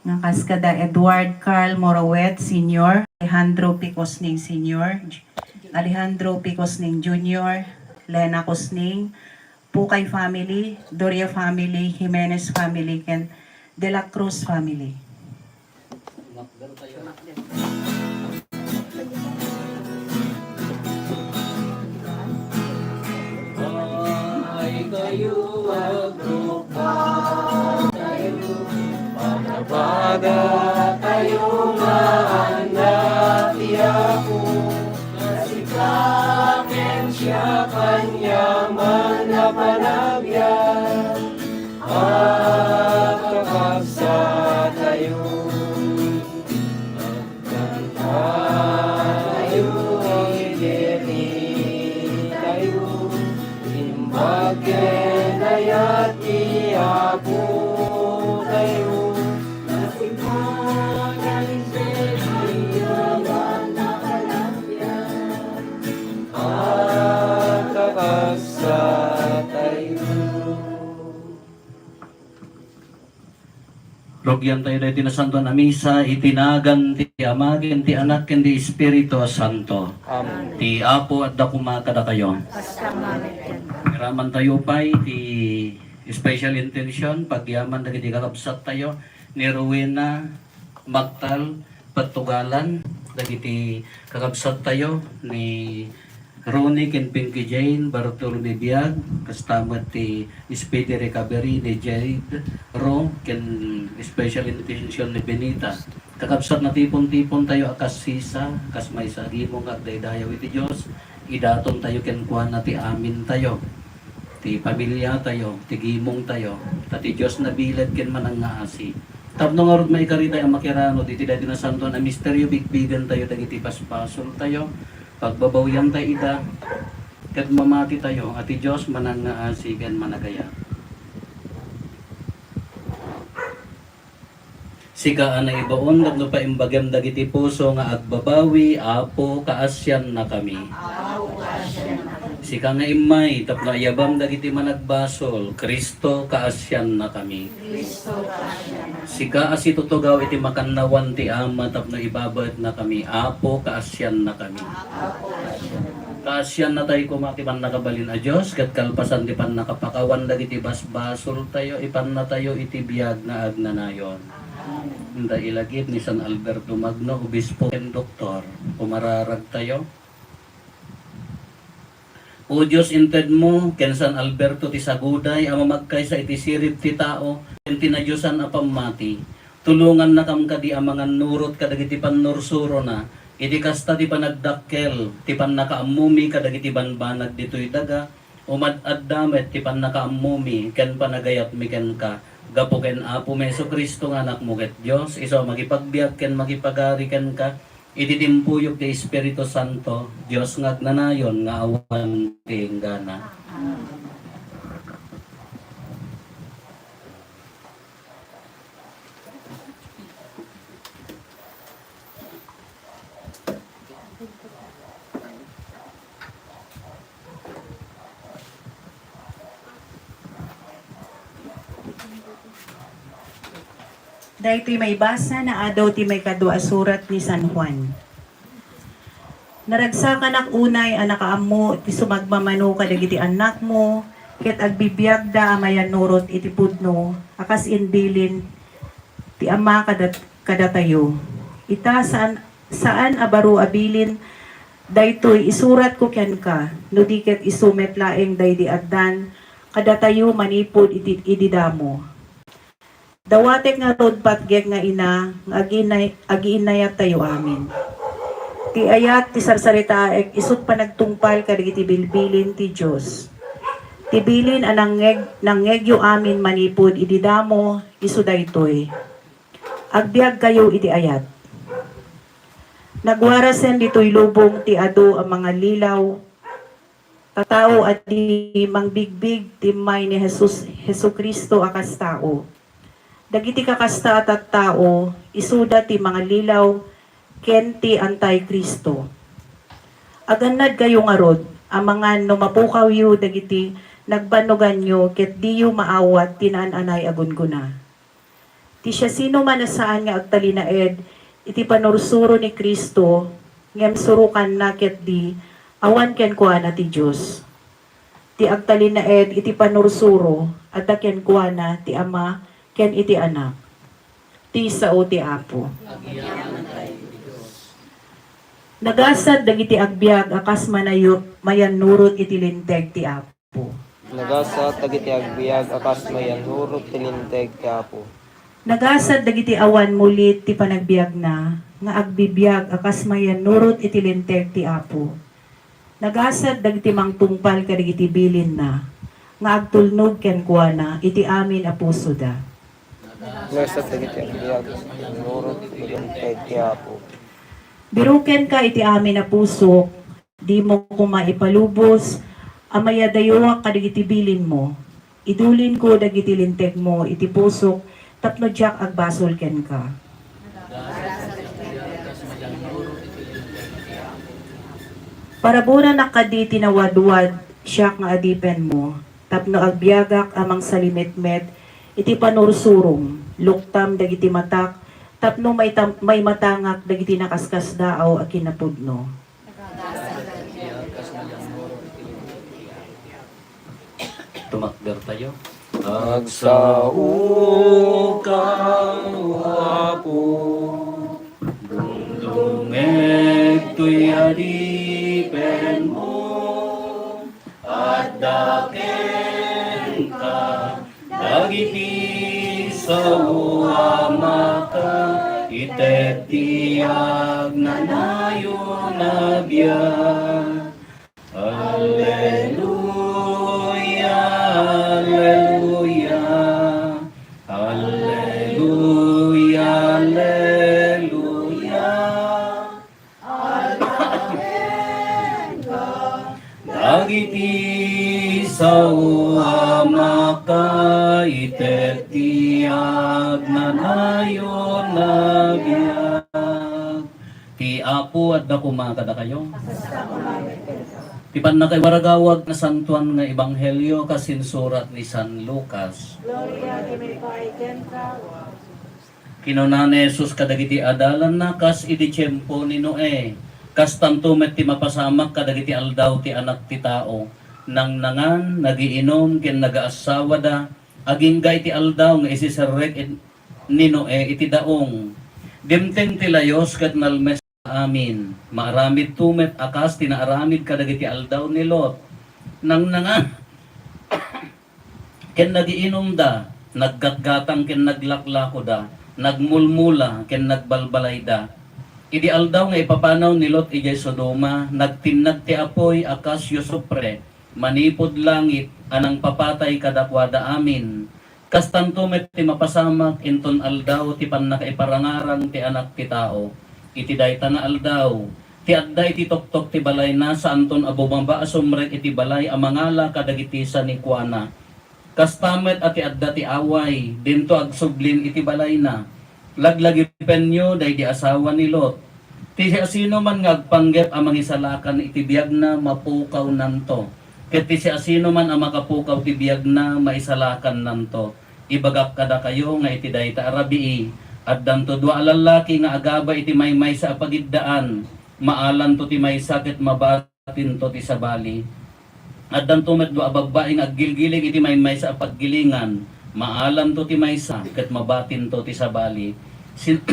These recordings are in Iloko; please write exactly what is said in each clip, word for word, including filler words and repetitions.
Nga kas kada Edward Carl Morowet Senior, Alejandro P. Cosning Senior, Alejandro P. Cosning Junior, Lena Cosning, Pucay family, Doria family, Jimenez family, ken De La Cruz family. Ay kayo, agrukbatayo, panabagatayo nga anak ti Apo, nga sika ken siak aniaman a panagbiag, a kakabsatayo. Tayo, idirititayo, imbag ken ayat ti Apotayo. Nasipagan iti ayawan a panagbiag, a kakabsatayo. Rugiantayo daytoy nasantoan a misa iti nagan ti Ama, ken ti Anak, ken ti Espiritu a Santo. Amen. Ti Apo adda koma kadakayo. Kasta met kenka. Iramantayo pay ti special intention, pagyaman dagiti kakabsattayo ni Rowena Magtal, Pagtugalan dagiti kakabsattayo ni Ronnie ken Pinky Jane, Bartolome Biag, kasta met ti speedy recovery ni Jade Ro, ken special intention ni Benita. Kakabsat, natipon-tipontayo a kas sisa, kas maysa a gimong nga agdaydayaw iti Dios, idatontayo kenkuana ti amintayo, ti pamiliatayo, ti gimongtayo, ta ti Dios nabileg ken manangngaasi. Tapno ngarud, maikaritay a makiranud iti daytoy nasantoan a misterio, bigbigentayo dagiti basbasoltayo, pagbabawiantay ida, ket mamatitayo a ti Dios manangngaasi ken managayat. Sika a naibaon tapno paimbagem dagiti puso nga agbabawi, Apo, kaasiannakami. Sika nga immay tapno ayabam dagiti managbasol, Cristo, kaasiannakami. Sika a situtugaw iti makannawan ti Ama tapno ibabaetnakami, Apo, kaasiannakami. Kaasiannatay koma ti pannakabalin a Dios, ket kalpasan ti pannakapakawan dagiti basbasoltayo, ipannatayo iti biag nga agnanayon. Inda ilagip ni San Alberto Magno, obispo ken doktor, umararagtayo. O Dios, intedmo ken San Alberto ti saguday a mamagkaysa iti sirib ti tao ken ti nadiosan a pammati. Tulongannakam kadi a mangannurot kadagiti pannursurona, iti kasta ti panagdakkel ti pannakaammomi kadagiti banbanag ditoy daga, umad-adda met ti pannakaammomi ken panagayatmi kenka, gapu ken Apomi Jesu-Cristo nga Anakmo ket Dios, isu a makipagbiag ken makipagari kenka, iti timpuyog ti Espiritu Santo, Dios nga agnanayon nga awan ti inggana. Daytoy maibasa nga adaw ti maikadua a surat ni San Juan. Naragsakanak unay a nakaammo ti sumagmamano kadagiti annakmo, ket agbibiagda a mayannurot iti pudno a kas imbilin ti Ama kada-, kadatayo. Ita, saan, saan a baro a bilin daytoy isuratko kenka, no di ket isu met laeng daydi addan kadatayo manipud iti, idi damo. Dawatek ngarud patgek nga ina nga agiinay-, agiinayattayo amin. Ti ayat ti sarsaritaek isut' panagtungpal kadagiti bilbilin ti Dios. Ti bilin a nangngeg-, nangngegyo amin manipud idi damo, isu daytoy: Agbiagkayo iti ayat. Nagwarasen ditoy lubong ti adu a mangallilaw, tattao a di mangbigbig ti immay ni Jesus, Jesu-Cristo a kas tao. Dagiti kakasta a tattao, isuda ti mangallilaw ken ti Anti-Cristo. Agannadkayo ngarud, amangan no mapukawyo dagiti nagbannoganyo ket diyo maawat ti naan-anay a gunggona. Ti siasinoman a saan nga agtalinaed iti panursuro ni Cristo, ngem surokanna ketdi, awan kenkuana ti Dios. Ti agtalinaed iti panursuro, adda kenkuana ti Ama ken iti Anak. Ti sao ti Apo. Nagasat dagiti agbiag a kas manayo-, mayannurot iti linteg ti Apo. Nagasat dagiti agbiag a kas mayannurot ti linteg ti Apo. Nagasat dagiti awan mulit ti panagbiagna, nga agbibiag a kas mayannurot iti linteg ti Apo. Nagasat dagiti mangtungpal kadagiti bilinna, nga agtulnog kenkuana iti amin a pusoda. Nagasat dagiti agbiag a kas mayannurot iti linteg ti Apo. Birukenka iti amin a pusok, dimo koma ipalubos a mayadayuak kadagiti bilinmo. Idulinko dagiti lintegmo iti pusok tapno diak agbasol kenka. Parabunanak kadi ti nawadwad, siak nga adipenmo, tapno agbiagak a mangsalimetmet iti panursurom, luktam dagiti matak, tapno maitam-, maimatangak dagiti nakaskasdaaw a kinapudno. Tumakdertayo. Agsaoka, O Apo, dumdumngeg toy adipenmo, adda kenka dagiti sao a maka, ited ti agnanayon a biag. Alleluia, alleluia, alleluia, alleluia. Aldawenka dagiti sao a maka, ited ti agnanayon a biag. Ti Apo adda koma kadakayo. Ti pannakaiwaragawag a nasantoan nga ebanghelio kas insurat ni San Lucas. Gloria ti maipaay kenka, O Apo. Kinuna ni Jesus kadagiti adalanna, kas idi tiempo ni Noe, kastanto met ti mapasamak kadagiti aldaw ti Anak ti Tao. Nangnangan, nagiinum, ken nagaasawada, agingga iti aldaw nga isiserrek id-, ni Noe iti daong. Dimteng ti layus ket nalmes amin. Maaramidto met a kas ti naaramid kadagiti aldaw ni Lot. Nangnangan ken nagiinumda, naggatgatang ken naglaklakoda, nagmulmula ken nagbalbalayda. Idi aldaw nga ipapanaw ni Lot idiay Sodoma, nagtinnag ti apuy a kas yusupre manipud langit a nangpapatay kadakuada amin. Kastanto met ti mapasamak inton aldaw ti pannakaiparangarang ti Anak ti Tao. Iti dayta nga aldaw, ti adda iti toktok ti balayna saanton a bumaba a sumrek iti balay a mangala kadagiti sanikuana. Kasta met a ti adda ti away, dinto agsublin iti balayna. Laglagipenyo daydi asawa ni Lot. Ti siasinoman nga agpanggep a mangisalakan iti biagna, mapukawnanto. Ket ti siasinoman a makapukaw ti biagna, maisalakannanto. Ibagak kadakayo nga iti dayta a rabii, addanto dua a lallaki nga agaba iti maymaysa a pagiddaan. Maalanto ti maysa ket mabatinto ti sabali. Addanto met dua a babbai nga aggilgiling iti maymaysa a paggilingan. Maalanto ti maysa ket mabatinto ti sabali. Sin-,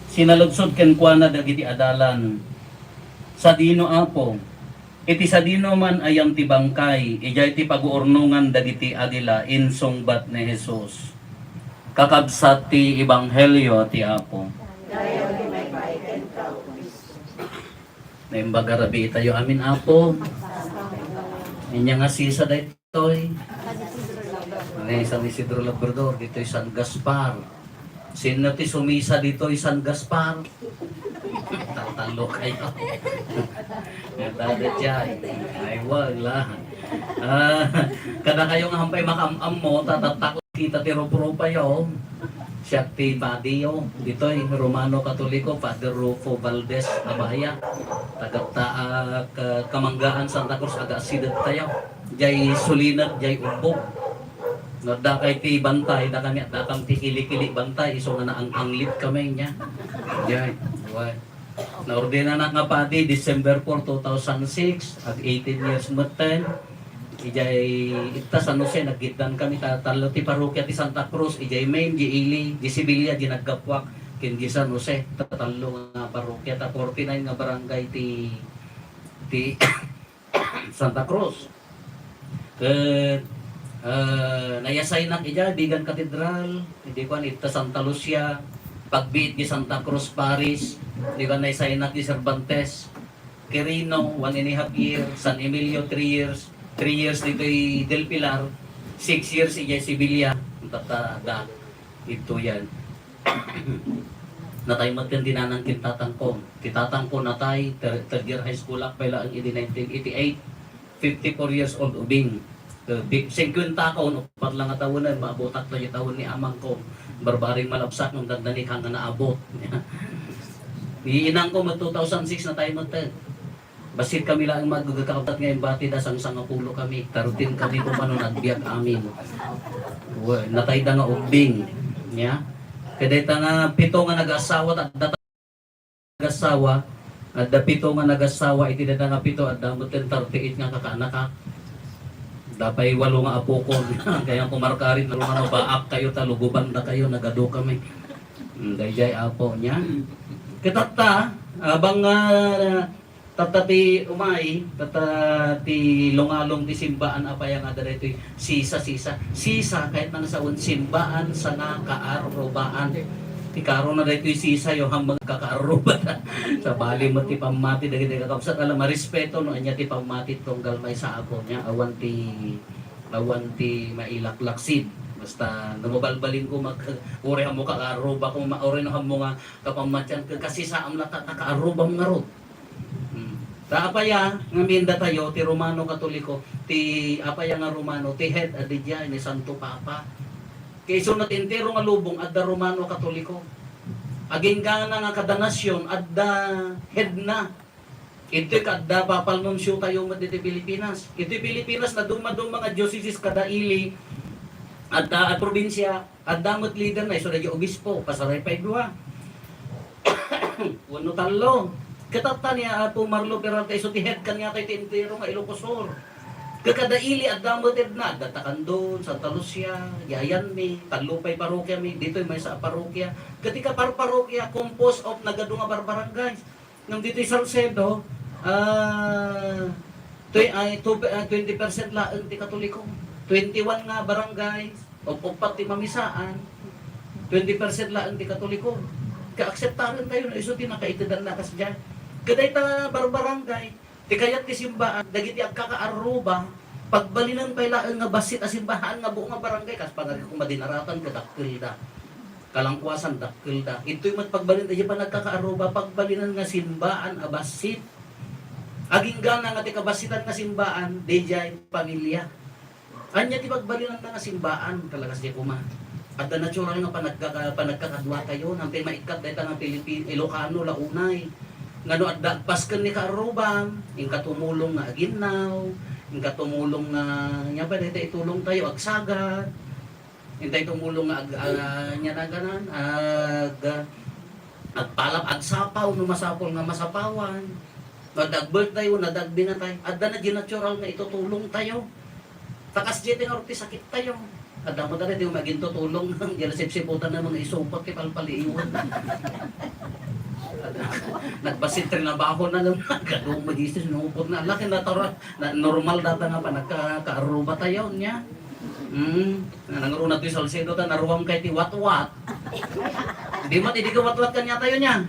sinaludsod kenkuana dagiti adalan, "Sadino, Apo?" Iti sadinoman a yam ti bangkay, idiay ti paguurnongan dagiti agila, insungbat ni Jesus. Kakabsat ti ebanghelio ti Apo. Naimbag a rabii tayo amin, Apo. Ania nga sisa daytoy? Ni San Isidro Labrador, ditoy San Gaspar. Sino ti sumisa ditoy San Gaspar? Tatalo kayo. Nga dada jay. Ay, wala. Ah, kada kayo nga hampay makam-am mo, tatatako kita ti rup-rupayo. Siak ti padiyo. Ditoy Romano Katoliko, Father Rufo Valdez Abaya. Tagapta, ah, ka-, Kamanggaan, Santa Cruz, aga-asideg tayo. Jay sulinek, jay ubbog. No, adda kay ti bantay, da kami, adda kam ti kili-kili bantay, isu nga naang-anglit kami niya. Jay, why? Naordinanak nga padi December four, two thousand six, ag eighteen years metten. Ijay itta San Jose, naggiddan kami ta tallo ti parokya ti Santa Cruz, ijay Main, di Ili, di Sevilla, di naggapuak, ken di San Jose, ta tallo nga parokya, ta forty-nine nga barangay ti, ti Santa Cruz. Ket, ah, nayasaynak ija, Vigan Cathedral, idi kuan, itta Santa Lucia, pagbiit di Santa Cruz Parish, di kuan, nayasaynak di Cervantes, Quirino, one and a half year, San Emilio, three years, three years ditoy Del Pilar, six years ijay Sevilla, tatta da, ito yan. Natay met ken di nanang ken tatangko. Ti tatangko natay, thir-, third year high school ak pay laeng idi nineteen eighty-eight. Fifty-four years old, ubing. Eh, bi-, singkwenta ko, upat lang nga tawen, maabutak tayo tawen ni amangko. Barbaring malabsak, nung dandani ka nga naabot. Ni inangko, met two thousand six natay met, eh. Bassit kami laeng magkakapsat nga imbati da, sangsangapulo kami. Thirteen kami kung ano nagbiag amin. Wa-, natay da nga ubbing. Nya? Kadayta nga pito nga nag-asawa, adda ta-, nag-asawa, adda pito nga nag-asawa, iti dayta nga pito, adda metten thirty-eight nga kakaanakak. Adda pay walo nga apokon. Kaya kumarkarit na rumano, baak kayo, ta luguban da kayo, nagadu kami. Hmm, dayjay apo niya. Kitatta, abang nga Tatta ti umay, tatta ti lungalong ti simbaan, apay nga adda daytoy sisa, sisa. Sisa, kayatna nga sawen, simbaan sanga kaarrubaan. Ti karona daytoy sisa, yo, hammeng kakaarruba. Sabali met ti pammati dagiti kakabsat, ala, marespeto no ania ti pammati tunggal maysa a apo niya, awan ti, awan ti mailaklaksid. Basta no mabalbalinko, mag-, uray hammo kakaarruba, kung ma-, uray no hammo nga kapammatian, kasisaam latta, ta kaarrubam ngarud. Hmm. Ta apay a, ngamin datayo, ti Romano Katoliko, ti apay a nga Romano, ti head a didiay ni Santo Papa. Kay isu met entero nga lubong, adda Romano Katoliko. Aginggana nga kada nasion, adda head na. Itoy kadda Papal Nuncio tayo met ditoy Pilipinas. Itoy Pilipinas, naduma-duma nga dioceses kada ili, adda a probinsia, adda met leader na, isu daydi obispo, pasaray pay dua. Wenno tallo. Kitatta ni Apo Marlo Peralta, isu ti head kaniata iti entero nga Ilocos Sur. Ket kada ili, adda met head na, adda Tacandon, Santa Lucia, Yayanmi, tallo pay parokia mi, ditoy maysa a parokia. Ket ti kaparparokia, composed of nagadu nga barbarangays. Ngem ditoy Salcedo, ah, twe-, ay, two, ah, twenty percent laeng ti Katoliko. Twenty-one nga barangay, up-, uppat ti mamisaan, twenty percent laeng ti Katoliko. Kaakseptaren tayo no isu ti nakaitedanna kasdiay. Kadayta barbarangay, ti kayat ti simbaan, dagiti agkakaarruba, pagbalinen pay laeng nga bassit a simbaan nga buo nga barangay, kas pangagik koma dinaratan, kadakkelda. Kalangkuasan, dakkelda. Intoy met pagbalin, idiay panagkakaarruba, pagbalinen nga simbaan a bassit. Aginggana nga ti kabassitan nga simbaan, didiay pamilya. Ania ti pagbalinanna nga simbaan, talagas di koma. Adda natural nga panagkaka-, panagkakadua tayo, nang ti maikkat dayta nga Pilipin-, Ilocano, la unay. Nga no adda agpasken ni kaarrubam, inka tumulong nga aginnaw, inka tumulong nga, nya pa, dayta itulong tayo, agsagad. Intay tumulong nga ag-, ah, nya naganan, ag-, agpalap, agsapaw no masapul nga masapawan. No adda ag-birthday, no adda agbinatay, adda na di natural nga itutulong tayo. Ta kasdiay ti ngarud ti sakit tayo. Adda mo dara, di mo magintutulong, di na sipsiputan na mga isupot ti palpaliiwan. Nagbassit trinabaho na lang, kaduma di sinupot na. Laki natural, na, normal data nga panagka-, kaaruba tayo niya. Hmm, na nangruna to'y Salcedo ta, naruam kay ti watwat. Di man, idi ka watwat kanya tayo niya.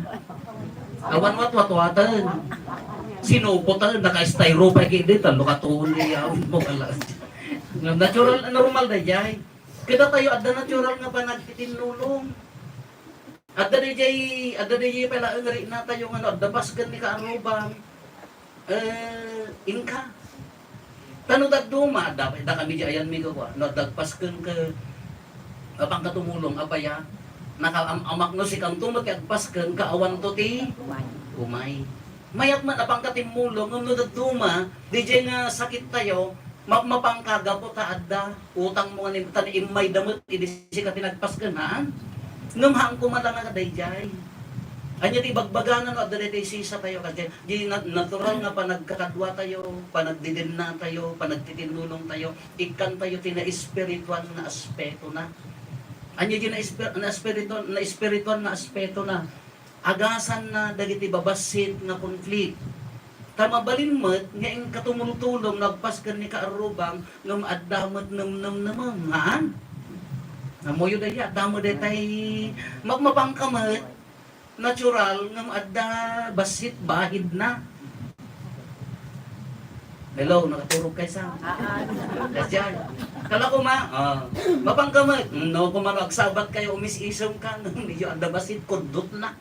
Awan watwat, waten. Sinupoten, naka-styro pa kidi, talo ka tuon niya, mo kala. Natural, normal da jay. Kita tayo, adda natural nga panagtitinnulong. Adda da jay, adda da jay pala ang rina tayo, nga no, adda pasken ni kaaruban. Eh, inka. Ta no dadduma, adda, adda kami di ayan mi kua. No, dagpasken ka, apang ka tumulong, apaya, naka-, am-, amak no si kanto, ti agpasken ka, awan to ti umay. Mayat man, apang ka timmulong, no dadduma, di jay nga sakit tayo, Mapmapanka gapu ta adda utangmo nga nim-, tan immayda met idi sika ti nagpasken, haan? Ngem haan koma la nga daydiay. Ania ti ibagbagana no adda daytoy sisatayo? Kasi di na-, natural nga panagkakaduatayo, panagdidennatayo, panagtitinnulongtayo, ikkantayo ti naespirituan nga aspetona. Ania di naesper-, naespirituan, naespirituan nga aspetona? Agasanna dagiti babassit nga konflikt. Ta mabalin met nga inka tumultulong no agpasken ni kaarrubam ngem adda met nemnemnemem, haan? Ammoyo daydiay, adda met daytay mapmapanka met, natural ngem adda bassit bahidna. Hello, nakaturog kay sa? Haan. Kasdiay. Kala ko ma, ah, mapanka met. Mm, no, kung ano, agsabat kayo, umis-isem ka, no, medyo adda bassit, kudot na.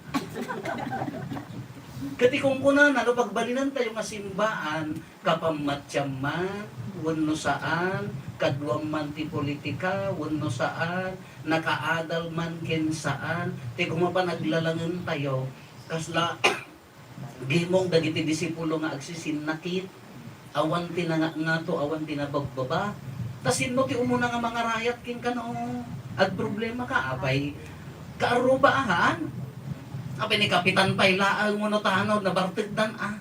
Ket ti kunkunana, no, pagbalinantayo nga simbaan, kapamatiam man, wenno saan, kaduam man ti politika, wenno saan, nakaadal man ken saan, ti koma panaglalangentayo, kasla gimong dagiti disipulo nga agsisinnakit, awan ti nangangato, awan ti nabagbaba. Ta sinno ti umuna nga mangarayat kenka no agproblema ka? Apay, kaarruba a, haan? Apay ni Kapitan pay laeng wenno tanaw, nabartekdan a.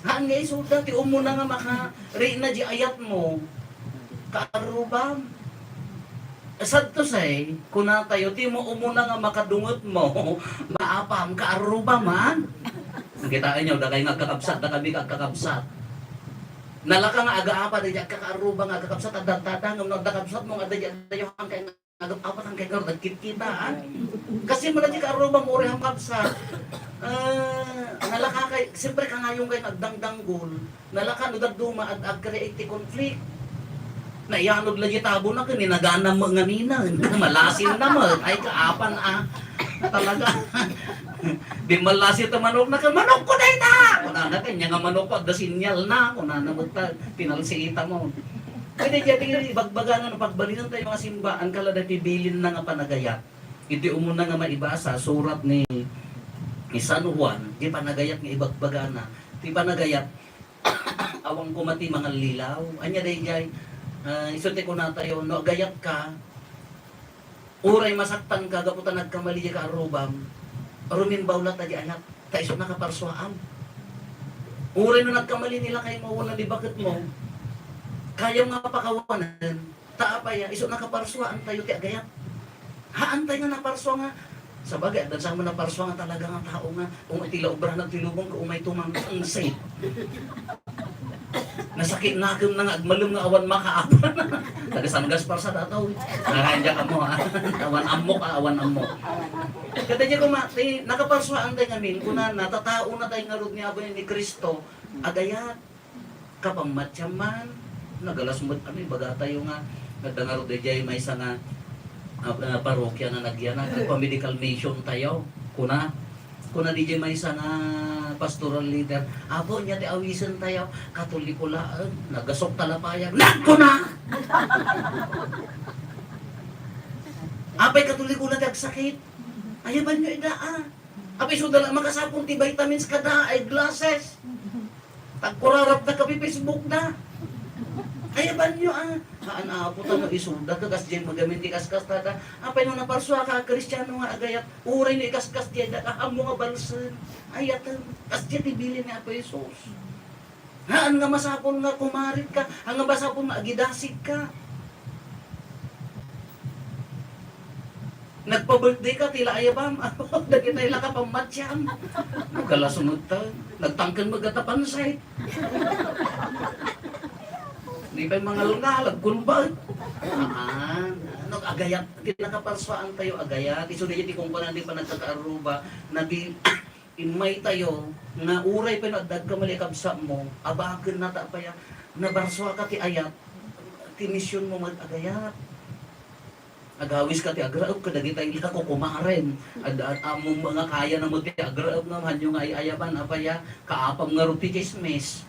Haan nga isuda ti umuna nga makarina di ayatmo, kaarrubam. Sad to say, kunatayo, ti mo umuna nga makadungetmo, maapam, kaarruba man. Kitaenyo, dakay nga agkakabsat, dakami nga agkakabsat. Nalaka nga agaapa, daydi agkakaarruba nga agkakabsat, adda, adda, ngem no adda kabsatmo nga adda, adda, adda, agap-apat ang kay garud, agkitkita, ha? Kasi mo na di kaarruba mo, uray ang kabsat. Ah, nalaka kay, siyempre, kangayong kay nagdangdanggol. Nalaka no dadduma ag-, ag-create ti conflict. Naianod la di tabo na ken inaganam met nganina. Malasin na met. Ay, kaapan, ah. Talaga. Bimmalasin ta manok na ken, "Manok ko dayta!" Kunana ken, "Nya nga manok ko, adda sinyal na." Kunana met ta, pinalsiita mo. Kadi, kadi, bagbaga nga no, pagbalinantayo nga simbaan, kala daytoy bilin na nga panagayat. Iti umuna nga maibasa, surat ni, ni San Juan, ti panagayat nga ibagbagana. Ti panagayat, awan koma ti mangallilaw. Ania daydiay, ah, isu ti kunatayo, no agayat ka, uray masaktan ka gapu ta nagkamali di kaarrubam, rumimbaw la ta di ayat, ta isu nakaparsuaam. Uray no nagkamali ni lakaymo wenno ni baketmo, kayam nga pakawanen, ta apay a, isu nakaparsuaantayo ti agayat. Haantay nga naparsua nga, sabagay, adda sa mo naparsua nga talaga nga tao nga, kung iti la obrana ti lubong, kung umay tumangtang, say. Nasakit nakem na nga agmalem nga awan makaapan. Taga San Gaspar sa dataw. Nakaya kamo, ha? Awan ammok, ha? Awan ammok. Kada di ko ma-, ti, nakaparsuaantayo ngamin, kunana, tataonatayo ngarud ni Apo ni Cristo, agayat. Kapamatiam man, nagalas met, ano, ibagatayo nga, adda ngarud daydiay maysa nga, ah, ah, parokya nga nagyanak, agpa-medical mission tayo. Kuna, kuna daydiay maysa nga pastoral leader, "Apo, ania ti awisentayo?" "Katoliko laeng." Nagasok ta la pay a nagkuna! Apay, Katoliko la ti agsakit? Ayabanyo ida, ah. Apay, isuda la, makasapul ti vitamins kada, eye glasses. Tagkurarap da kapi Facebook da. Ayabanyo, ah. Haan, Apo, ta no isuda ka, kasdiay magamin ti kaskastada. Apay no naparsua ka, Kristiano nga agayat, uray no ikaskas ti ayat, ammo nga balsen. Ayaten. Kasdiay ti bilin ni Apo Jesus. Haan nga masapul nga kumarit ka, haan nga masapul nga agidasig ka. Nagpa-birthday ka, ti la ayabam. Dagitay la ka pamatiam. Nagkalasunod ta. Nagtangken met gata pansay. Di pay mangalngal, agkulbag. Haan. Ano, agayat. Ti nakaparsuaantayo, agayat. Isu daydiay ti kunkunan ti panagkakaarruba. Nabi-, Immaytayo nga uray pay no adda agkamali a kabsatmo, abakenna ta apay a, naparsuaka ti ayat, ti misionmo met agayat. Agawiska ti agraep kadagitay la kukumaren. Ad-, ad-, ammom nga kayana met ti agraep ngem haanyo nga ay-ayaban, apay a, kaapam ngarud ti tsismis.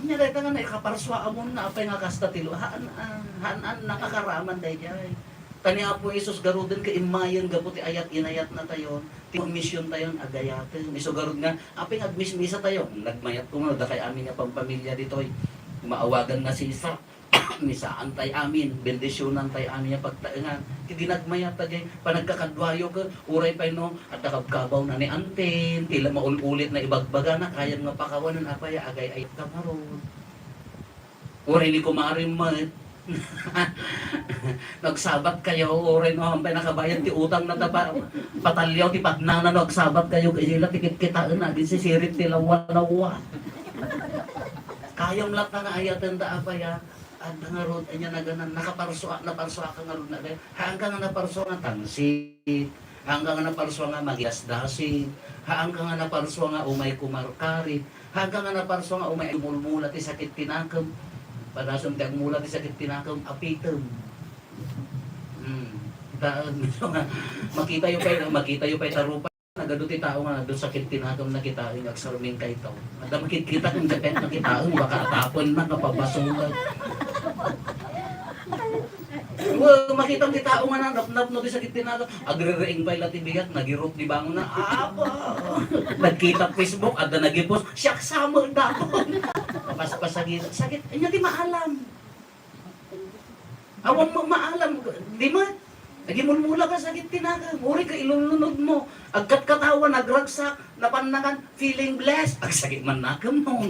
Nia dayta nga naikaparsuaamon na, apay nga kasta ti lu-, haan, ah, haan, ah, nakakaraman daydiay. Ta ni Apo Jesus garuden ket immayen gapu ti ayat inayatnatayo. Ti misiontayon, agayaten. Isu garud nga, apay nga agmismisatayo? Nagmayat koma, dakay amin nga pampamilya ditoy. Maawagan nga sisa. Misaantay amin, bendisyonantay amin a pagtaengan. Ti dinagmayat ta diay panagkakaduayo ket uray pay no adda kabkabawna ni antin, ti la maul-ulitna ibagbagana, kayam nga pakawanen, apay a agay-ayat ka ngarud. Uray ni kumarim met. Nagsabat kayo, uray no, ampay nakabayad ti utangna ta pa-, patalliaw ti pagnana no agsabat kayo, idiay la ti kitkitaen, aginsisirit ti lawwa-lawwa. Kayam latta nga ayaten da, apay a, adda ngarud, ania naganan, nakaparsua, naparsuaka ngarud na, haanka nga naparsua nga tangsit, haanka nga naparsua nga magidasdasig, haanka nga naparsua nga umay kumarkari, haanka nga naparsua nga umay mulmula ti sakit ti nakem, padasem ti agmula ti sakit ti nakem, apitem. Hmm. Ita, makitayo pay, makitayo pay ta rupa. Nagadu ti tao nga adu sakit ti nakem, nakitaen nga agsarming kayto. Adda makitkitak nga ket nakitaen, baka atapenna nga pabasolan. Wa, makitam ti tao nga nanapnapno ti sakit ti nakem. Agrereeng pay la ti bigat, nagirok ti bangon na. Apo! Nagkita Facebook, adda nagipost, siak sa met dapon. Paspasagida. Sakit, ania ti maalam? Awan mo maalam, di met. Nagimulmula ka sakit ti nakem. Uray ka ilulunod mo. Agkatkatawa, nagragsak, napannakan, feeling blessed. Agsakit man nakem mo.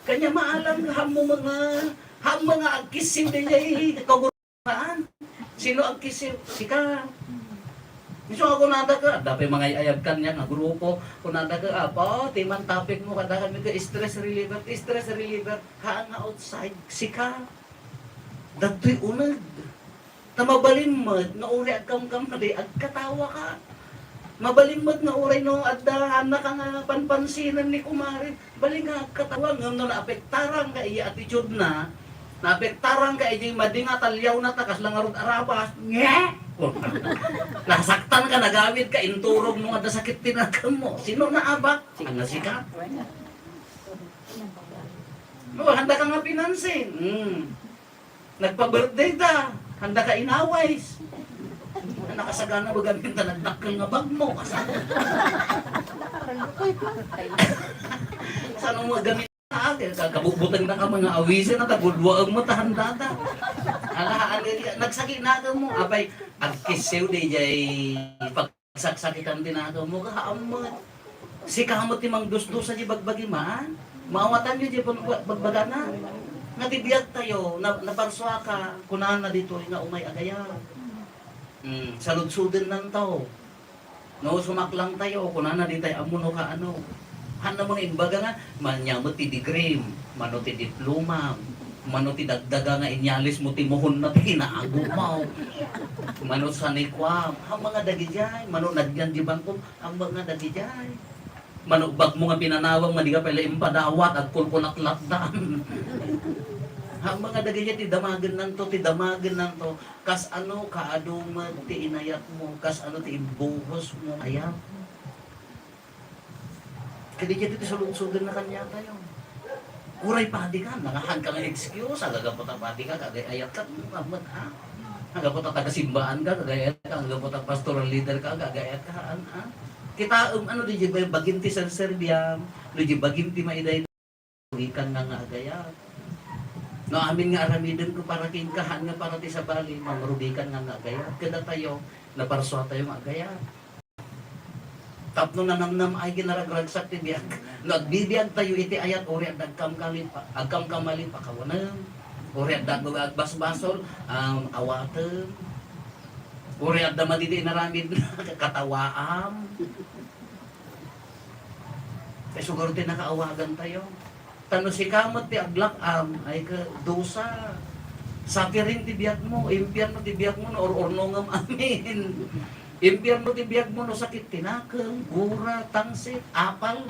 Kanya maalam, hammo mga, hammo nga agkisiw diay kaguruan. Sino agkisiw? Sika. Isu a kunada ka, adda pay mangay-ayab kaniak nga grupo. Kunada ka, "Apo, ti man topic mo kadakami ket stress reliever, ti stress reliever." Haan nga outside, sika. Dagtoy uneg. Ta mabalin met nga uray agkamkamali, agkatawa ka. Mabalin met nga uray no adda, haannaka nga panpansinen ni kumare, bali nga agkatawa, ngem no naapektaran ka iti attitude na, naapektaran ka iti madi nga talliaw na ta kasla ngarud a rabas, nge! Nasaktan ka, nagawid ka, inturog mo nga adda sakit ti nakem mo. Sino naabak? Ang sika? No, handa ka nga pinansin. Hmm. Nagpa-birthday ta. Handa ka inaway. Nakasagana ba gamin ta nagdakkel nga bag mo? Saan mo gamin? Ah, kaya ka-, kabubuteng na ka mga awisan na tagudwaeng mo, ta handa ta. Ala, ala, nagsakit na ka mo. Apay, agkisiw di jay pag- saksakitan ti nakem mo, kaam met. Sika met ti mangdusdusa di bagbagi man. Maawatanyo di pag-, bagbagana. Nga ti biag tayo, na, naparsuaka, kunana ditoy nga umay agayat. Hmm, saludsodennanto. No, sumaklang tayo, kunana ditay ammo no kaano. Haan na mga imbaga nga, mania met ti degree, mano ti diploma, mano ti dagdaga nga inyalis mo ti muhon na ti kinaago mo. Mano sanikuam, haan mga dagijay, mano nagyan di bangkom, haan mga dagijay. Mano bag mo nga pinanawag, madi ka pala impadawat, agkulkulatlatdan. Haan mga dagijay, ti damagennanto, ti damagennanto, kas ano kaadu met ti inayat mo, kas ano ti imbuhos mo, ayat. Kadi ket iti sulod-sudan na kaniatayo. Uray padi ka, nangahan ka nga excuse, agagapu ta padi ka, kagay-ayat ka, mm, amet, ha? Agapu ta taga-simbaan ka, kagay-ayat ka, agapu ta pastoral leader ka, kagay-ayat ka, haan, ha? Kitaem, ano, di bagim ti serserbiam, no, di bagim ti maiday-, rugikan nga nga agayat. No, amin nga aramiden ko para kenka, haan nga para ti sabali, mangrugikan nga nga agayat. Kadatayo, naparsua tayo nga agayat. Tapno nanamnam ay kinaragragsak ti biag. No, agbibiag tayo iti ayat, uri adda agkamkali-, agkamkamali, pakawanem. Uri adda ag-, agbasbasol, um, awatem. Uri adda madidi inaramid, katawaam. Kay sugar ti nakaawagan tayo. Ta no sika met ti aglak-am, ay ka, dusa. Suffering ti biag mo, impierno ti biag mo, no, or-ornongem amin. Impierno ti biag mo, no, sakit ti nakem, gura, tangsit, apal.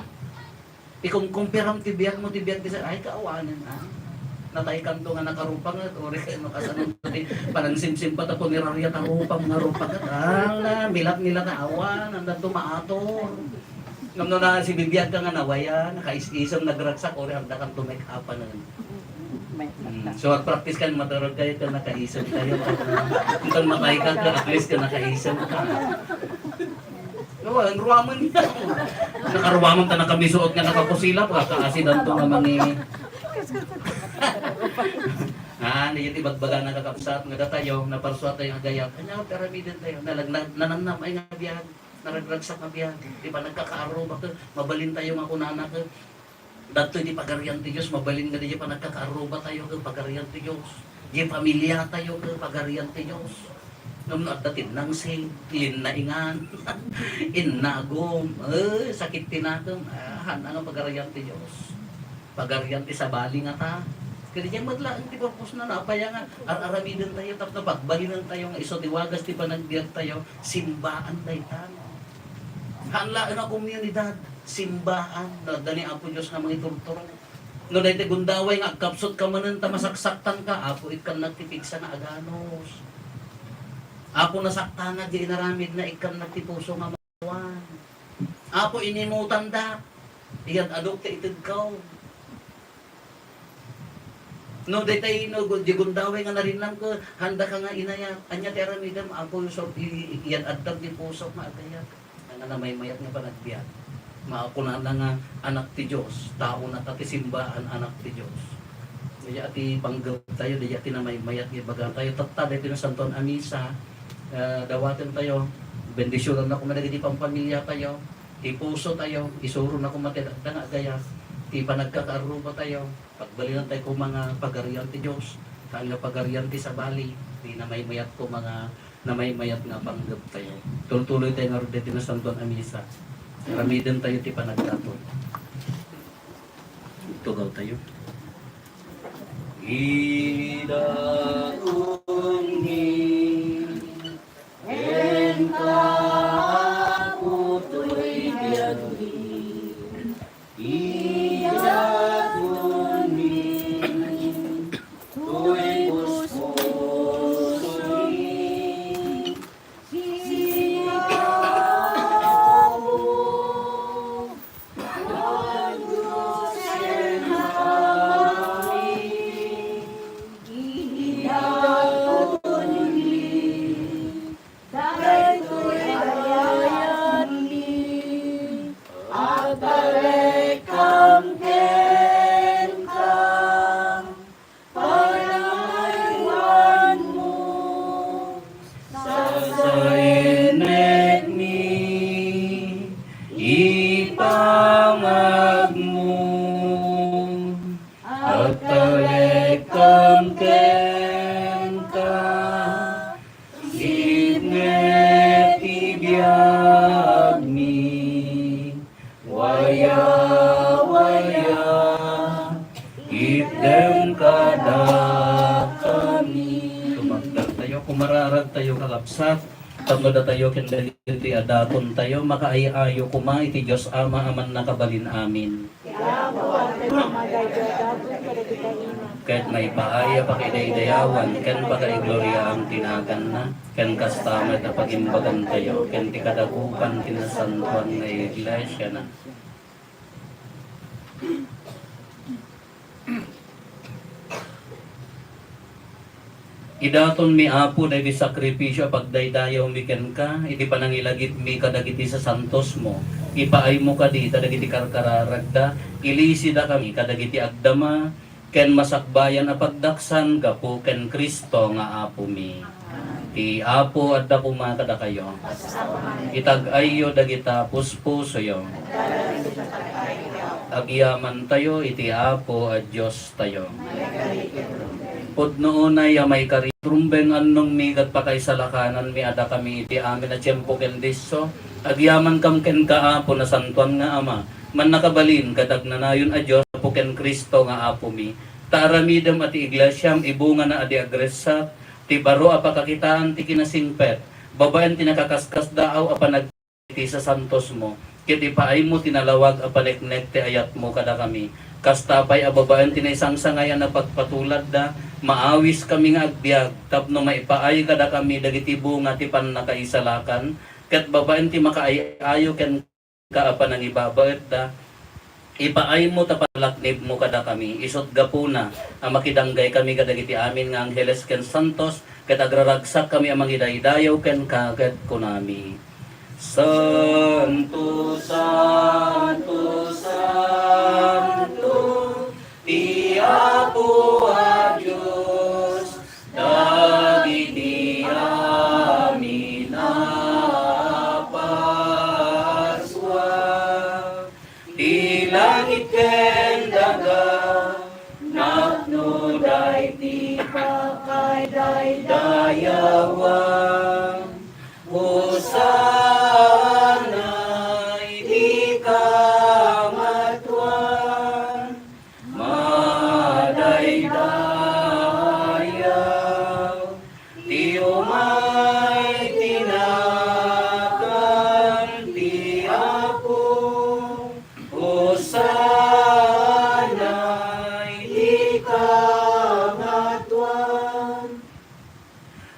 Ikumkumpiram ti biag mo, ti biag ti sa-, ay, kaawanen, ah. Nataykanto nga nakarupanget, uri kay makasano ti panangsimsim pa ta puneraria ta rupam nga rupanget. Ala, milat-milat, awan, anda to maator. Ngem no nasibibiag ka nga nawayan, nakais-isem, nagragsak, uri, anda kan to make upanen. May Hmm. So, ag-practice kayo, maturog kayo, ito nakaisog kayo. Ito matay ka, at least ka nakaisog ka. No, ang ruwaman niya. Nakaruwaman ta nakamisuot nga nakakusila, pagkakaasidan to nga mangi-, Ah, iti bagbagana, kakabsat, nga datayo, naparsua tayo nga agayat. Ania ti aramidentayo? Nalag-, na-, nanamnam ay nga biag, naragragsak nga biag. Di ba, nagkakaarruba ket mabalintayo nga kunana ket, datoy ti Pagarian ti Dios, mabalin nga diay panagkakaarrubatayo ket Pagarian ti Dios. Diay pamiliatayo ket Pagarian ti Dios. Ngem no adda tinnangsin, linnaingan, innagum, eh, sakit ti nakem, ah, haan nga Pagarian ti Dios. Pagarian ti sabali ngata. Kadi diay met laeng ti purposna, no? Apay nga ar-aramidentayo tapno pagbalinentayo nga isu ti wagas ti panagbiagtayo, simbaan dayta, no? Haan laeng a komunidad, simbaan, no? Adda ni Apo Dios nga mangiturturo. No daytoy gundaway nga agkapsutka manen ta masaksaktanka, Apo, ikkannak ti pigsa nga aganus. Apo, nasaktanak diay inaramidna, ikkannak ti puso nga mawan. Apo, inimutanda. Iyad-adok ti itedko. No, daytay, no, gu-, di gundaway nga narinnam ket, handaka nga inayat. Ania ti aramidem, Apo, so, i-, i-, iyad-addak ti pusok nga agayat. Nga namaymayat nga panagbiag. Makunana nga anak ti Dios, taona ta ti simbaan, anak ti Dios. Dayta ti panggeptayo, dayta ti namaymayat nga ibagatayo. Tatta, daytoy Nasantoan a Misa, ah, dawatentayo, bendisionanna koma dagiti pampamiliatayo, ti pusotayo, isuronna koma ti adda nga agayat, ti panagkakaarrubatayo, pagbalinentayo koma nga Pagarian ti Dios, haan nga Pagarian ti sabali, ti namaymayat koma nga namaymayat nga panggeptayo. Tultuloytayo ngarud daytoy Nasantoan a Misa. Aramidentayo ti panagdaton. Tugawtayo. Idatonmi kenka, Apo, toy biagmi. Idatonmi toy puspusomi. Sika, Apo, daytoy agayatmi, agtalekam kenka. Panangayowanmo, sasaennekmi, ipangagmo, agtalekam kenka, sipnget ti biagmi. Waya, waya, itdem kadakami. Tumagdaktayo, kumararagtayo, kakabsat, tapno datayo ken dagiti adatontayo, makaay-ayo koma iti Dios Ama a mannakabalin amin. Ket maipaay a pakidaydayawan ken pakaigloria ti naganna. Ken kasta met a pagimbagantayo ken ti kadagupan ti nasantoan nga iglesiana. Idatonmi, Apo, daydi sakrifisio a pagdaydayawmi kenka, iti panangilagipmi kadagiti sasantosmo. Ipaaymo kadi kadagiti karkararagda, ilisidakami kadagiti agdama, ken masakbayan a pagdaksan gapu ken Cristo nga Apomi. Ti Apo adda koma kadakayo. Itag-ayyo dagita puspusoyo. Agyamantayo iti Apo a Diostayo. Pudno unay a maikari, rumbeng annongmi ket pakaisalakananmi a dakami iti amin a tiempo ken disso. Agyamankam kenka, Apo, nasantoan nga Ama, mannakabalin ket agnanayon a Dios, Apo ken Cristo nga Apomi. Ta aramidem a ti iglesiam ibungana a di agressat, ti baro a pakakitaan ti kinasingpet, babaen ti nakaskaskasdaaw a panag-, iti sasantosmo, ket ipaaymo ti nalawag a paneknek ti ayatmo kadakami. Kasta pay a babaen ti naisangsangayaan a pagpatuladda, maawiskami nga agbiag tapno maipaay kadakami dagiti bunga ti pannakaisalakan, ket babaen ti makaay-ayo ken ka a panangibabaetda, ipaaymo ta palaknibmo kadakami, isut' gapuna a makidanggaykami kadagiti amin nga angheles ken santos, ket agraragsakkami a mangidaydayaw kenka, ket kunami, "Santo, santo, santo, ti Apo a Dios, dagiti amin a Pasua, ti langit ken daga, napnoda iti pakaydaydayawan. Hosanna iti kamatuan. Madaydayaw ti umay ti nagan ti Apo. Hosanna iti kamatuan.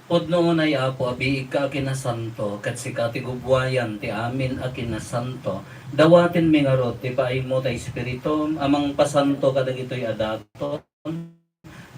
Pudno unay, Apo, a biigka a kinasanto, ket sika ti gubbuayan ti amin a kinasanto. Dawatenmi ngarud ti paaymo ta Espiritum a mangpasanto kadagitoy a daton,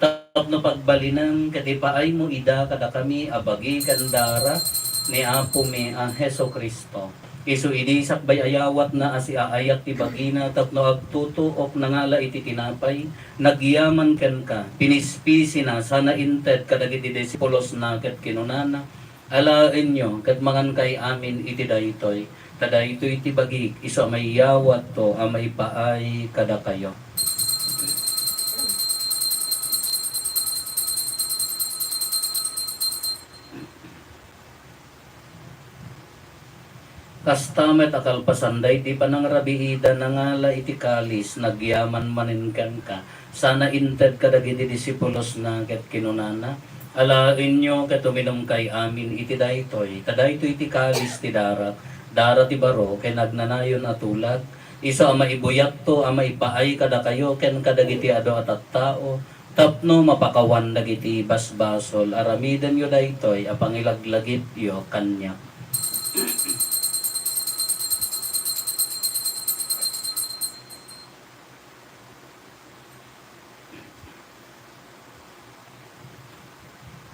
tapno pagbalinem ket ipaaymo ida kadakami a bagi ken darak ni Apomi a Jesu-Cristo. Isu idi sakbay a yawatna a siaayat ti bagina tapno agtutuok, nangala iti tinapay, nagyaman kenka, pinispisina sana inted kadagiti disipulosna ket kinunana, "Alaenyo ket mangankay amin iti daytoy, ta daytoy ti bagik isu a maiyawatto a maipaay kadakayo." Kasta met a kalpasan daydi panangrabiida, nangala iti kalis, nagyaman manen kenka, sana inted kadagiti disipulosna ket kinunana, "Alaenyo ket uminumkay amin iti daytoy, ta daytoy ti kalis ti darak, dara ti baro ken agnanayon a tulag, isu a maibuyatto a maipaay kadakayo ken kadagiti adu a tattao, tapno mapakawan dagiti basbasol. Aramidenyo daytoy a pangilaglagipyo kaniak."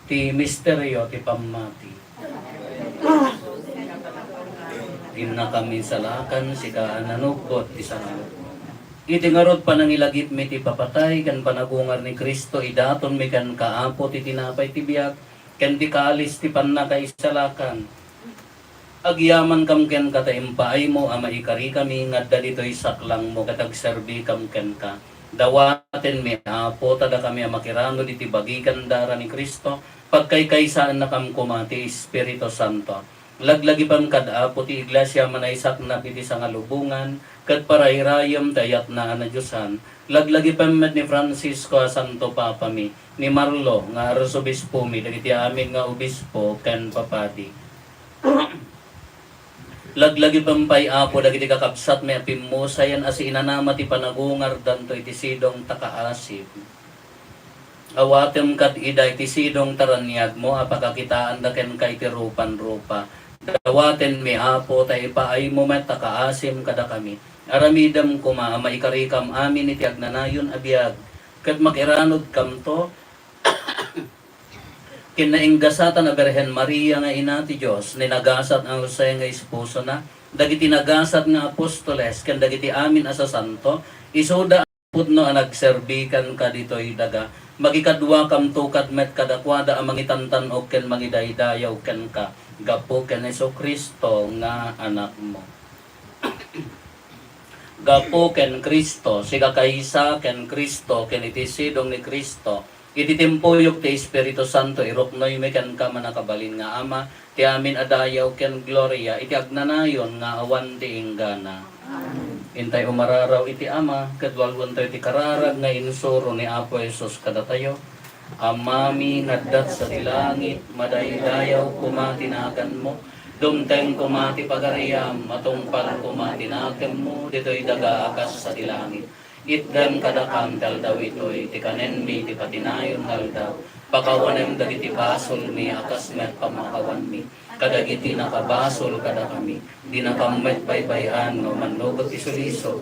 Ti misterio ti pammati. Innakam insalakan, sika a nanuggot ti sarangko. Iti ngarud, panangilagipmi ti papatay ken panagungar ni Cristo, idatonmi kenka, Apo, ti tinapay ti biag ken ti kalis ti pannakaisalakan. Agyamankam kenka ta impaaymo a maikarikami nga adda ditoy saklangmo ket agserbikam kenka. Dawatenmi, Apo, ta dakami a makiranud iti bagi ken dara ni Cristo, pagkaykaysaennakam koma ti Espiritu Santo. Laglagipem kad Apo ti Iglesia a manaysaknap iti sangalubongan ket parayrayem ti ayatna a nadiosan. Laglagipem met ni Francisco a Santo Papami, ni Marlo nga Arsobispomi, dagiti amin nga obispo ken papadi. Laglagipem pay, Apo, dagiti kakabsatmi a pimmusayen a siinanama ti panagungardanto iti sidong ta kaasim. Awatem kad ida iti sidong ta raniagmo a pakakitaanda kenka iti rupan-rupa. Dawatenmi, Apo, ta ipaaymo met ta kaasim kadakami. Aramidem koma a maikarikam amin iti agnanayon a biag, ket makiranudkamto ken nainggasatan a Birhen Maria nga Ina ti Dios, ni nagasat nga Jose nga esposona, dagiti nagasat nga apostoles, ken dagiti amin a sasanto, isuda a pudno a nagserbi kenka ditoy daga. Makikaduakamto kad met kadakuada a mangitantan-ok ken mangidaydayaw kenka, gapu ken Jesu-Cristo nga Anakmo. Gapu ken Cristo, sigakaysa ken Cristo, ken iti sidong ni Cristo, iti timpuyog ti Espiritu Santo, iruknoymi kenka, mannakabalin nga Ama, ti amin a dayaw ken gloria iti agnanayon nga awan ti inggana. Amen. Intay umararaw iti Ama, ket walwentayo ti kararag nga insuro ni Apo Jesus kadatayo. Amami nga adda sadi langit, madaydayaw koma ti naganmo. Dumteng koma ti pagariam, matungpal koma ti nakemmo, ditoy daga a kas sadi langit. Itdem kadakam ti aldaw itoy ti kanenmi ti patinayon nga aldaw. Pakawanem dagiti basolmi a kas met pamakawanmi kadagiti nakabasol kadakami. Dinakam met baybay-an no mannubot ti sulisog.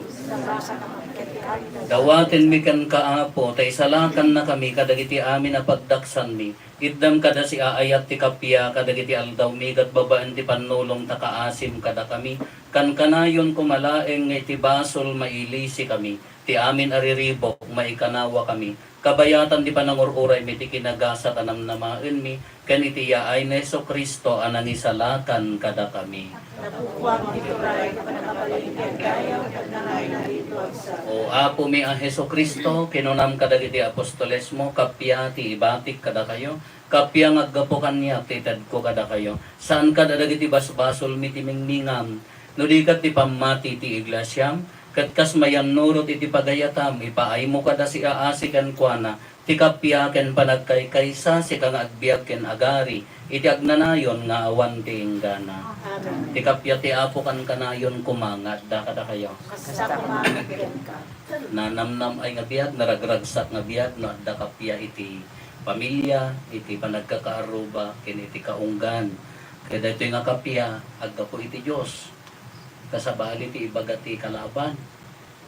Dawatenmi kenka, Apo, ta isalakannakami kadagiti amin a pagdaksanmi. Itdem kada siaayat ti kappia kadagiti aldawmi ket babaen ti pannulong ta kaasim kadakami. Kankanayon koma laeng nga iti basol mailisikami. ti amin a riribuk, maikanawakami, kabayatan ti panangur-uraymi ti kinagasat a namnamaenmi, ken iti yaay ni Jesu-Cristo a nangisalakan kadakami. Napupuam ti turay, pannakabalin ken dayaw, ket nangruna ditoy agsa. O Apomi a Jesu-Cristo, kinunam kadagiti apostolesmo, kappia ti ibatik kadakayo, kappia nga aggapu kaniak ti itedko kadakayo. Saan kad a dagiti basbasolmi ti mingmingam, no di ket ti pammati ti iglesiam, ket kas mayannurot iti pagayatam, ipaaymo kad a siaasi kenkuana ti kappia ken panagkaykaysa, sika nga agbiag ken agari iti agnanayon nga awan ti inggana. Amen. Ti kappia ti Apo kankanayon koma nga adda kadakayo. Kasta koma kenka. Nanamnam-ay nga biag, naragragsak nga biag, no adda kappia iti pamilia, iti panagkakaarruba, ken iti kaunggan. Ket daytoy nga kappia, aggapu iti Dios. Kasabali ti ibaga ti kalaban.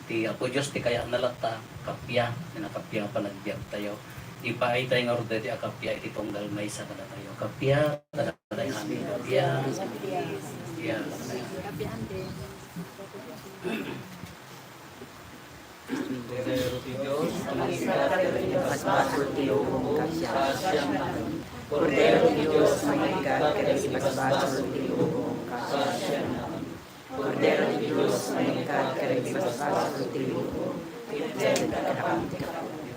Ti Apo Dios ti kayatna latta, kappia, nga kappia panagbiagtayo. Ipaaytay ngarud daytoy a kappia iti tunggal maysa kadatayo. Kappia, kadatayo amin, kappia. Kappia. Kordero ti Dios, basbasol ti lubong, kaasiannak. Kordero ti Dios, mangikkat kadagiti basbasol ti lubong, kaasiannak. Kordero ti Dios, mangikkat kadagiti basbasol ti lubong, itedka kadakami ti kapuyo.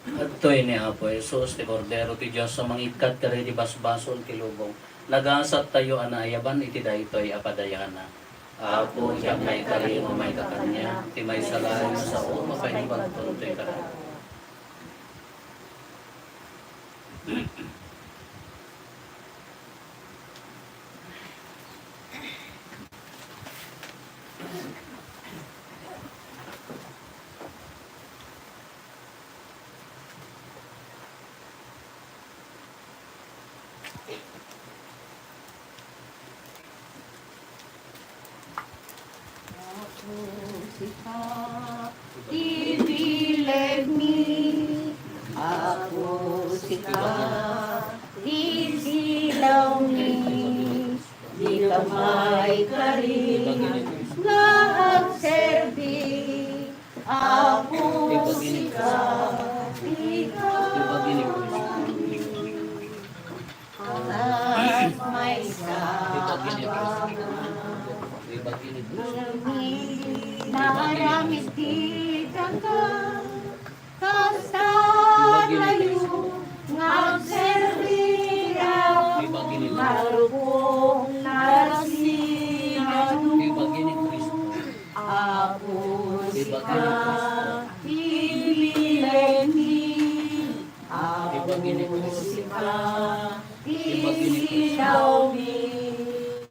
Adtoy ni Apo Jesus, ti Kordero ti Dios a mangikkat kadagiti basbasol ti lubong. Nagasattayo a naayaban iti daytoy a padayana. Apo, diak maikari nga umayka kaniak, ti maysa laeng a sao a paimbagton toy kaniak. Apo, sika ti bilegmi. Apo, sika ti silawmi. Dika maikari nga agserbi. Apo, sika ti kamangmi. Alas maysa a banga, naaramid ti daga, kasta tayo nga agserbi, marupong narasinano. Apo, sika ti bilegmi. Apo, sika ti silawmi.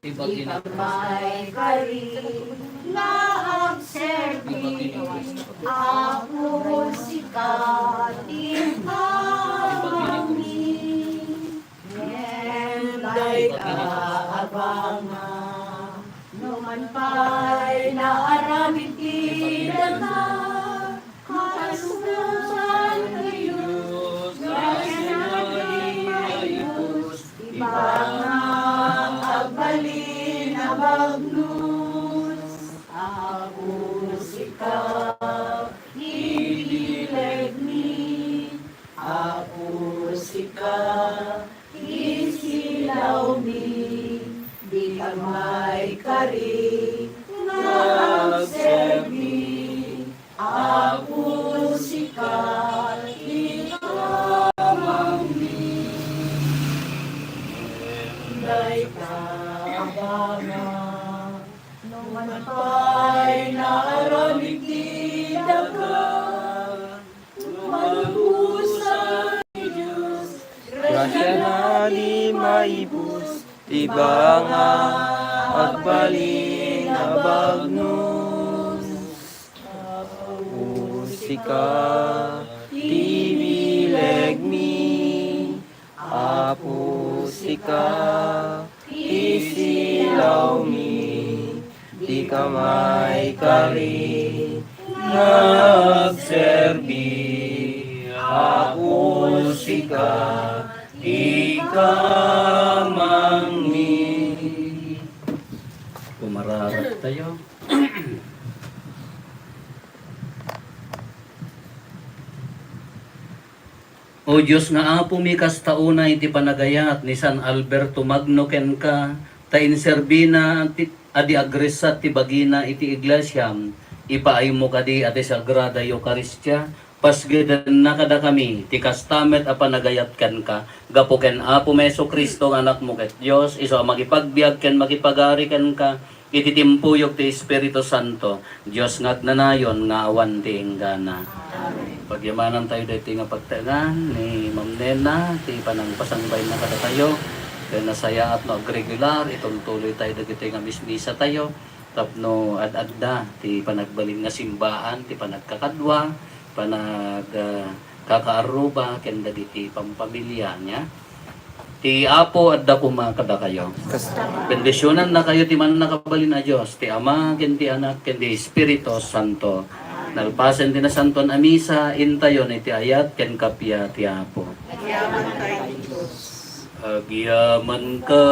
Dika maikari nga agserbi. Apo, sika ti kamangmi. Ngem dayta a banga, numan pay naaramid ti daga, kalubosan ti Dios, grasiana ti maibus, ti banga agbalin a bagnos. Apo, sika ti bilegmi. Apo, sika ti silawmi, dika maikari nga agserbi. Apo, sika ti kamangmi. Dayta a banga, numan pay naaramid ti daga, Malubosan ti Dios, grasiana ti maibus, ti banga agbalin a bagnos. Apo, sika ti bilegmi, Apo, sika ti silawmi, dika maikari nga agserbi. Apo, sika ti kamangmi. Tayo. O Dios nga Apomi, kasta unay ti panagayat ni San Alberto Magno kenka, ta inserbina ti, a di agresat ti bagina iti Iglesia, ipaaymo kadi a ti Sagrada Eukaristia, pasgedenna kadakami ti kasta met a panagayat kenka, gapu ken Apomi Jesu-Cristo nga Anakmo ket Dios, isu a makipagbiag ken makipagari kenka, iti timpuyog ti Espiritu Santo, Dios nga agnanayon nga awan ti inggana. Amen. Pagyamanantayo daytoy nga pagtaengan ni Ma'am Nena, ti panangpasangbayenna kadatayo, ken nasayaat no agregular, itultuloytayo dagitoy nga mismisatayo, tapno ad-adda ti panagbalin nga simbaan, ti panagkakadua, panag, ah, kakaarruba ken dagiti pampamiliana. Ti Apo adda koma kadakayo. Bendisionannakayo ti Mannakabalin a Dios, ti Ama, ken ti Anak, ken ti Espiritu Santo. Nalpasen ti Nasantoan a Misa, intayon iti ayat ken kappia ti Apo. Agyamantayo iti Dios. Agyamanka,